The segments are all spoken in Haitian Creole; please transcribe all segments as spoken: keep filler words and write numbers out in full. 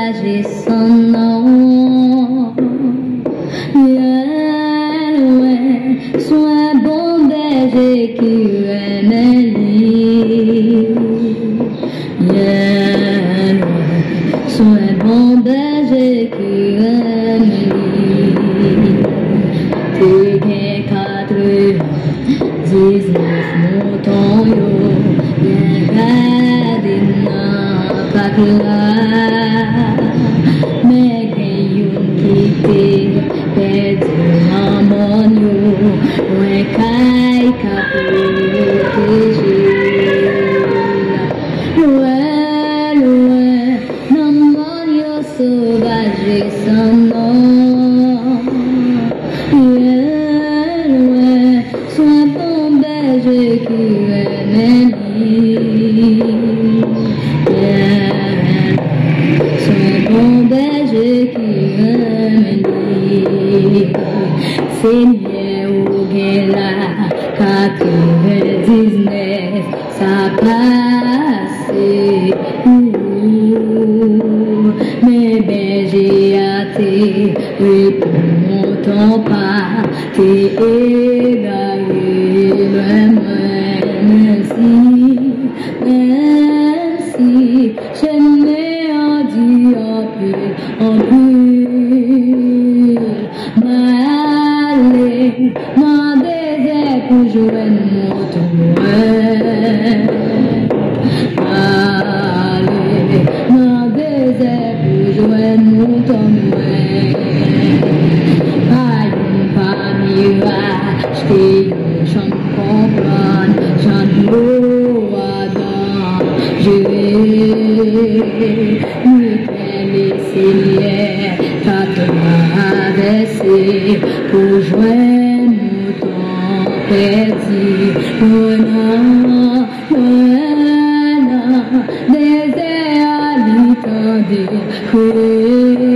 Bèje san non. Yè lwen, se yon bon bèje ki renmen li. Yè lwen, se yon bon bèje ki renmen li. Te gen katreven diznèf mouton yo byen gade nan pak la. Men gen youn ki te pèdi nan mòn yo, lwen kay k ap pwoteje l. Lwen, lwen, nan mòn yo sovaj e san non. Yè lwen, se yon bon bèje ki renmen li. Yè lwen, se yon bon bèje ki renmen li. Senyè, ou gen la katreven diznèf. Sa pase, ou, men bèje a te reponn mouton pa te egare lwen mwen, menm si, menm si chemen an di anpil, anpil. M ale nan dezè pou jwenn mouton mwen. M ale nan dezè pou jwenn mouton mwen. Pa youn pa miraj te yon janm konprann jan dlo a danjere. Lekyèl Senyè t ap travèse pou jwenn mouton pèdi. Mwen nan, mwen nan dezè a, li tande kriye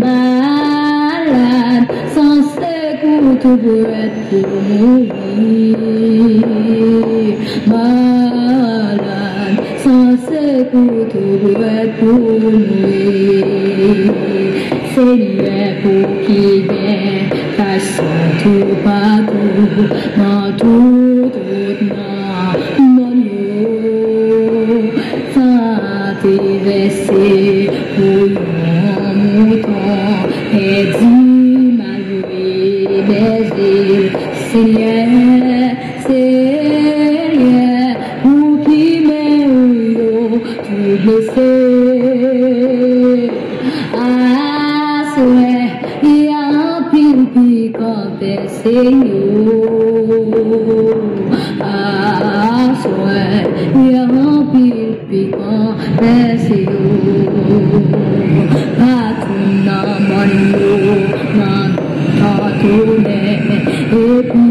malad san sekou, tou prèt pou mouri. Malad san sekou, tou prèt pou mouri. Senyè, pou ki gen kay sa toupatou nan tout wout nan mòn yo. Tan te vèse pou yon mouton pèdi malgre bèje l. Senyè, Senyè, pou ki men ou yo tou blese. Aswè, y a anpil pikan pèse yo. Aswè, y a anpil pikan pèse yo. Patou nan mòn yo, nan tan tonè, epi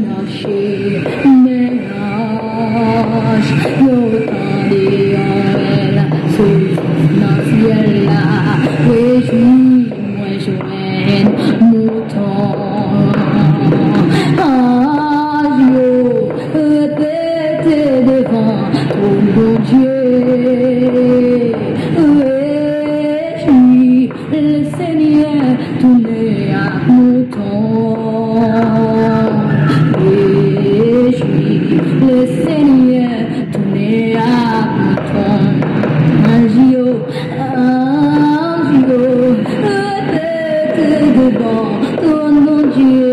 nan chemen anj yo tande yon rèl sou nan syèl la. Rejwi mwen jwenn mouton. Anj yo repete devan twòn Bondye. Rejwi Lesenyè tounen ak mouton. Rejwi, Lesenyè tounen ak mouton. Anj yo, anj yo repete devan twòn Bondye.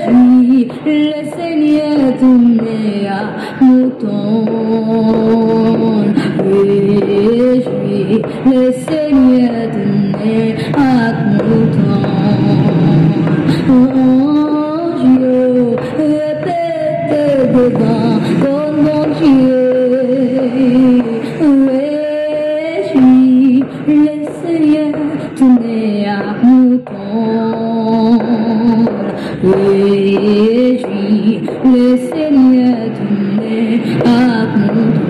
Rejwi, Lesenyè tounen ak mouton. Rejwi, Lesenyè tounen ak mouton. Anj yo repete devan twòn Bondye. Rejwi, Lesenyè tounen ak mouton. Rejwi, Lesenyè tounen ak mouton.